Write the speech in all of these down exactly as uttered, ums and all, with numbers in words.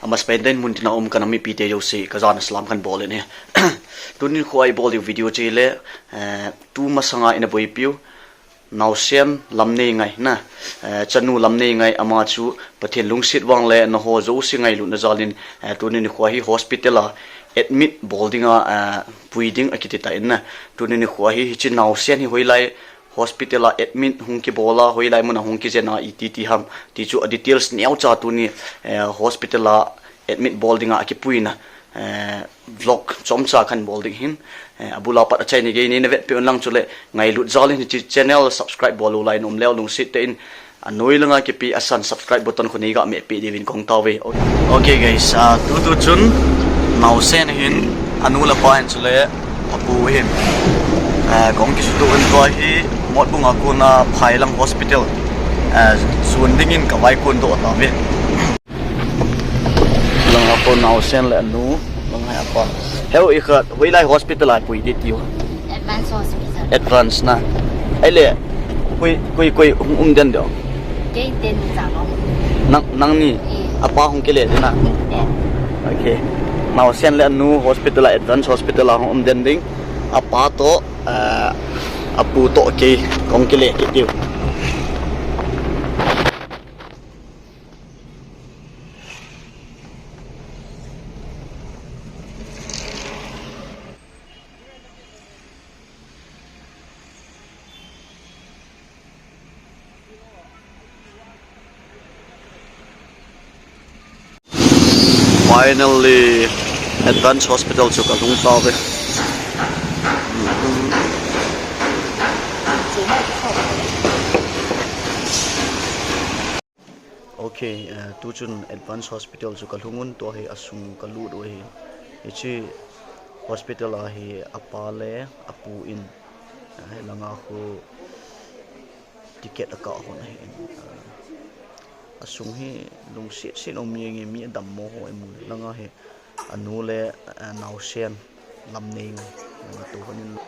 Amasapen in mun tina um kana mipite jouse, kajana salam kahin bol in ahi. Tuni nikho a ibol diu video chu ahile, eh, tu masanga ina boipiu, naosen Lamneingai na, eh, chanu Lamneingai, ama chu Pathen lungset vang le nangho jouse ngailutna jal in, eh, tuni nikho hi hospital a admit bol dinga, eh, pui ding akiti tan na. Tuni nikho hi hiche naosen hi hoilai hospital a admit hung kibol a, hoilai mun a hung kijen a, iti ti ham ti chu a details neocha tuni, eh, hospital a admit bol dinga akipuina, eh, vlog chomcha kahin bol ding ahin, eh, abul a pat achaina gei neina vetpeh un lang chule ngailut jal in hiche channel subscribe bol lou lai in um leu lungset tah in, anoi langa kipe asan subscribe button khu neiga mehpeh diuvin kahung taove. Okay guys, ah, tutu chun naosen hin anu le apa hin chule apu hin, ah, kahung kisuto in tua hi Motbung a kona Phailang Hospital, ah, jon dingin kavai kon doh tauve. Langa kon naosen le anu, langa apa. Heu ikhat, hoilai hospital a pui ding tiu. Advance Hospital. Advance na. Ahile, koi, koi, koi hung um den diu? Kei teni cha ko. Nang, nangni? Eh. Apa hung kile ding na? Eh. Okay. Naosen le anu hospital a, Advance Hospital a hung um den ding. Apa toh, eh, apu toh kei hung kile kit diu. Finally, Advance Hospital chu kalhung tauve. Okay, eh, tuchun Advance Hospital chu kalhung un, tua hi asung kalut u ahi. Hiche hospital a hi apa le apu in, eh, langa khu ticket akah hon ahi. Eh, asung hi lungset set um jenge, mi adammo ho imu le langa hi anu le, eh, naosen Lamneingai langa tou hon in.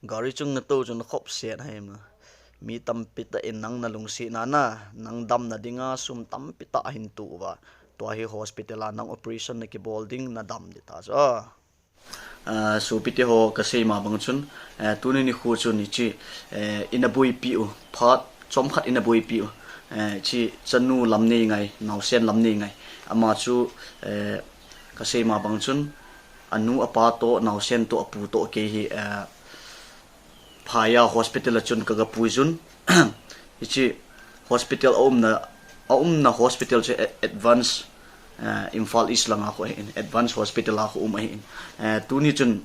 Gari chung natou chun khop set hai ma. Mi tampi tah in nang nalungsetna na, nang damna dinga sum tampi tah ahin to uva. Tua hi hospital a nang operation nakibol ding, nadam ding ta chu. Ah, sopite ho, kasei ma bang chun, eh, tuni nikho chun hiche, eh, ina boipi u, phat chomkhat ina boipi u, eh, hiche chanu Lamneingai, naosen Lamneingai. Ama chu, eh, kasei ma bang chun, anu apa toh, naosen toh, apu toh kei hi, eh, Phai a hospital a chun kaga puijun. Hiche hospital aumna, aumna hospital chu a-, Advance, eh, Imphal East langa khu ahin, Advance Hospital a khu um ahin. Eh, tuni chun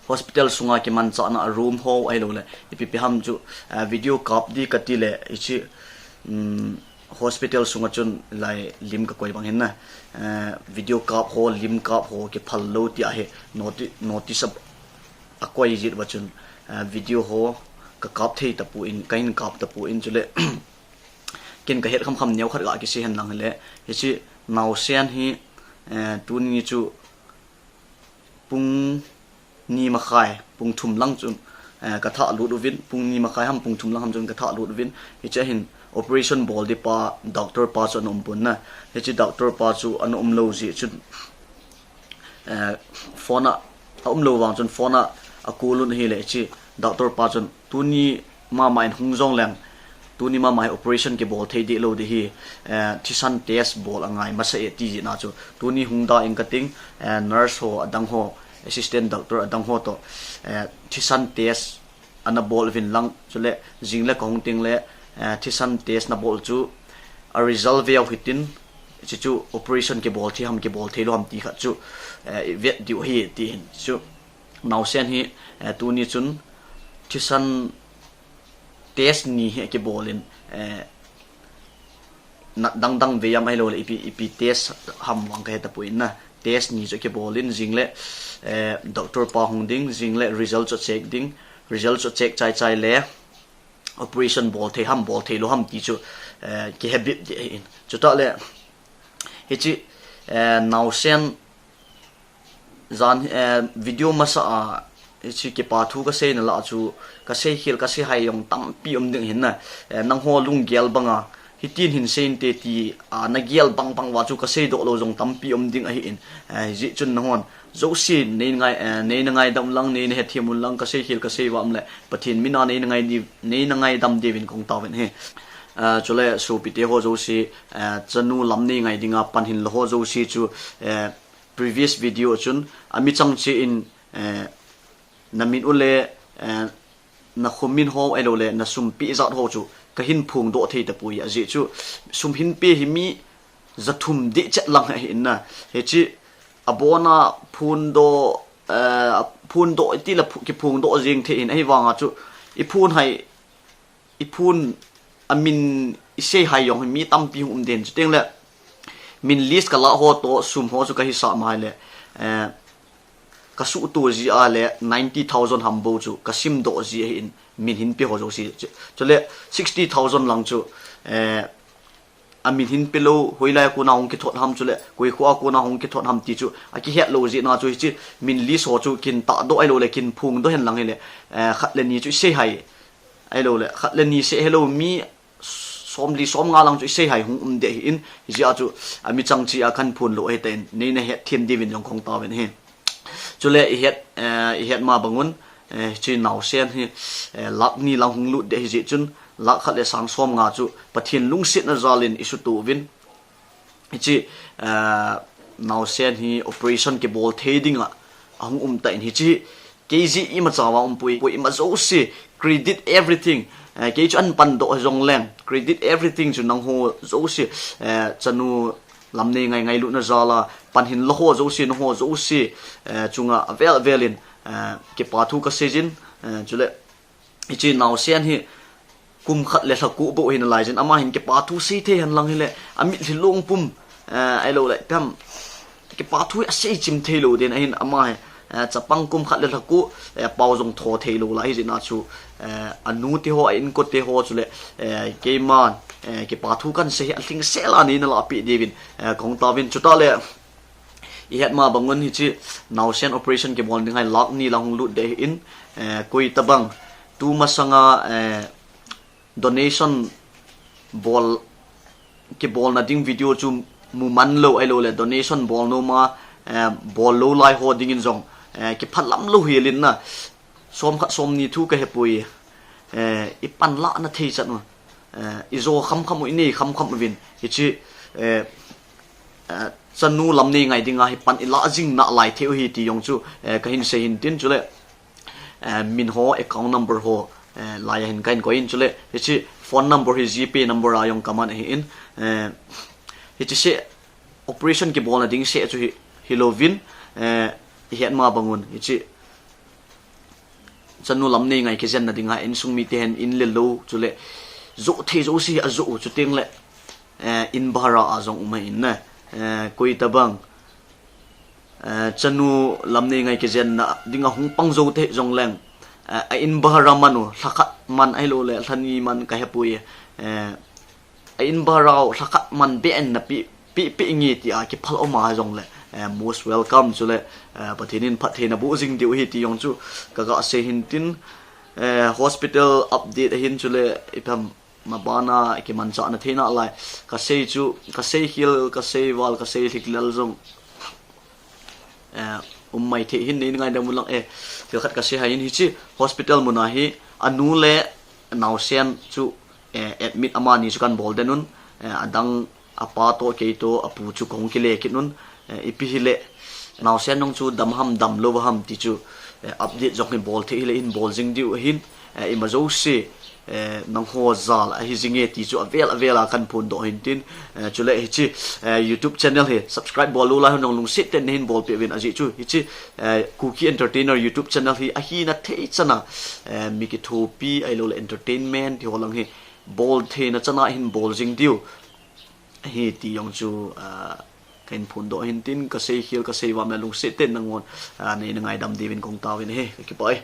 hospital sunga kimanchahna a room ho ahilouleh ipi ipi ham chu, eh, video kap ding kati le hiche, um, hospital sunga chun lai lim kakoi bang hin na, eh, video kap ho, lim kap ho kiphal lou tia hi noti-, notice a, akoi jeh uva chun, eh, video ho kakap thei tapon, kahin kap tapon chule ken kahet khamkham neo khat ga kisei hen lang hile, hiche naosen hi, eh, tuni chu pung ni makhai, pung thum lang chun, eh, kathah lut uvin, pung ni makhai ham pung thum lang ham chun kathah lut uvin, hiche hin operation bol ding pa, doctor pa chu ana um pon na. Hiche doctor pa chu ana um lou jeh chun, eh, phone a, aum lou vang chun phone a, a call un ahile hiche doctor pa chun tuni mama in hung jong leng, tuni mama hi operation kibol thei deh lou ding ahi, eh, thisan test bol angai masa e ti jeh a chu, tuni hung da ing kating, eh, nurse ho adang ho, assistant doctor adang ho toh, eh, thisan test ana bol uvin lang, chule jingle kahung tengle, eh, thisan test nabol chu a result veu hitin, hiche chu operation kibol thei ham kibol thei lou ham ti khat chu, eh, ivet diu ahi ti hin chu. Naosen hi, eh, tuni chun thisan test ni hi akibol in, eh, nat dang dang ve jam ahilouleh ipi, ipi test ham vang kahe tapon na. Test ni chu akibol in jingle, eh, doctor pa hung ding, jingle result chu check ding, result chu check chai chai le operation bol thei ham, bol thei lou ham ti chu, eh, kihe bep ding ahin. Chutah le, hiche, eh, naosen jan, eh, video masa a hiche kipa thu kasei na lah chu, kasei khel, kasei hai jong tampi um ding ahin na. Eh, nangho lunggel banga, hitin hin sei inte ti, a, nagel bang bang uva chu kasei doh lou jong tampi um ding ahin. Eh, hijeh chun nanghon jouse nei ngai, eh, neina ngaidam un lang, neina hethem un lang, kasei khel, kasei vai um le, Pathen mina neina ngai di, neina ngaidam diuvin kahung taovin ahi. Eh, chule sopite ho jouse, eh, chanu lam nei ngai dinga pan hin lou ho jouse chu, eh, previous video chun, amichang cheh in, eh, namin u le, eh, nakho min ho ahilou le, nasum peh jat ho chu kahin phongdoh thei tapoi, ajeh chu sum hin pe hi mi jathum dehchet lang ahin na. Hiche abona phondoh, eh, phondoh iti le pho-, kiphongdoh jeng thei in, ahivanga chu iphon hai, iphon amin isei hai jong hi mi tampi hung um den, chuteng le min list kalah ho toh sum ho chu kahisah mai le, eh, kasuhto jeh a le ninety thousand ham bou chu kasimdoh jeh ahin, min hin pe ho jouse chu. Chule sixty thousand lang chu, eh, amin hin pe lou, hoilai a kona hung kithot ham, chule koi kho a kona hung kithot ham ti chu akihet lou jeh na chu, hiche min list ho chu kin tahdoh ahilou le kin phongdoh hen lang hile, eh, khat le ni chu isei hai, ahilou le khat le ni seh helou, mi somli somnga lang chu isei hai hung um deh ahin, hijeh a chu amichang cheh a kahin phon lou ahitan, neina hethem diuvin jong kahung taovin ahi. Chule ihet, eh, ihet ma bang un, eh, hiche naosen hi, eh, lakh ni lang hung lut deh ahijeh chun, lakh khat le sang somnga chu Pathen lungsetna jal in isutoh uvin. Hiche, eh, naosen hi operation kibol thei dinga ahung um tan, hiche kei jeh imacha uva um poi, poi, ima jouse, credit everything. Eh, kei chu ahin pan doh hijong leng, credit everything chu nangho jouse, eh, chanu lam nei ngai ngailutna jal a pan hin lou ho jouse, nangho jouse, eh, chunga avel vel in, eh, kipa thu kasei jin, eh, chule hiche naosen hi kum khat le lha ko bou ahi nalai jin, ama hin kipa thu sei thei hen lang hile, amitlhi long pum, eh, ahilou le, ipi ham, kipa thu hi asei chim thei lou den ahin, ama hi, eh, chapang kum khat le lha ko, eh, pao jong tho thei lou lai ahi jeh na chu, eh, anu te ho, a inkote ho chule, eh, keiman, eh, kipa thu kahin sei hi alhingset a neina lahpeh diuvin, eh, kahung taovin. Chutah le, ihet ma bang un hiche naosen operation kibol ding hai lakh ni lang hung lut deh ahin, eh, koi tabang, tu masanga, eh, donation bol, kibolna ding video chu mu man lou ahilou le, donation bol nom a, eh, bol lou lai ho dingin jong, eh, kiphalam lou hel in na, som khat som ni thu kahe poi, eh, ipan lahna thei chan u, eh, ijo kham kham u, inei kham kham uvin, hiche, eh, eh, chanu lam nei ngai dinga hi pan ilah jing nalai thei u ahi ti jong chu, eh, kahin sei hin tin, chule, eh, min ho, account number ho, eh, lai a hin kahin koi in, chule hiche phone number hi GPay number a jong kaman ahin, eh, hiche seh operation kibolna ding seh chu hi, hilouvin, eh, ihet ma bang un, hiche chanu lam nei ngai kijenna dinga insung mite hen in le lou, chule joh thei jouse hi ajoh u, chuteng le, eh, in bhara a jong um ahin na, eh, koi tabang, eh, chanu lam nei ngai kijenna dinga hung pang jou te jong leng, eh, a in bhara man u, lha khat man ahilou le lha ni man kahe poi, eh, a in bhara u lha khat man beh in napeh, peh, peh nge tia kiphal um a jong le, eh, most welcome, chule, eh, Pathen in phatthei naboh jing diu ahi ti jong chu kaga sei hin tin, eh, hospital update ahin, chule ipi ham, mabana kimanchah na thei nalai, kasei chu, kasei khel, kasei val, kasei lhiklel jong, eh, um mai thei hin, neina ngaidam un lang, eh, thil khat kasei hai in, hiche hospital mun a hi anu le naosen chu, eh, admit amani chu kahin bol den un, eh, adang apa toh, kei toh, apu chu kahung kile kit un, eh, ipi hile, naosen jong chu dam ham, damlou ham ti chu, eh, update jong hin bol thei hile hin bol jing diu ahin, eh, ima jouse, eh, nangho jal ahi jinge ti chu avel avel a kahin phondoh hin tin, eh, chule hiche, eh, YouTube channel hi subscribe bol lou lai hon jong lungset tah in nahin bolpeh uvin, ajeh chu hiche, eh, Kuki Entertainer YouTube channel hi ahina thei chan a, eh, mi kithopi ahilou le entertainment ti ho lang hi bol theina chan a hin bol jing diu ahi ti jong chu, ah, kahin phondoh hin tin, kasei khel, kasei vam le lungset tah in nanghon, ah, neina ngaidam diuvin kahung taovin ahi, kakipah e.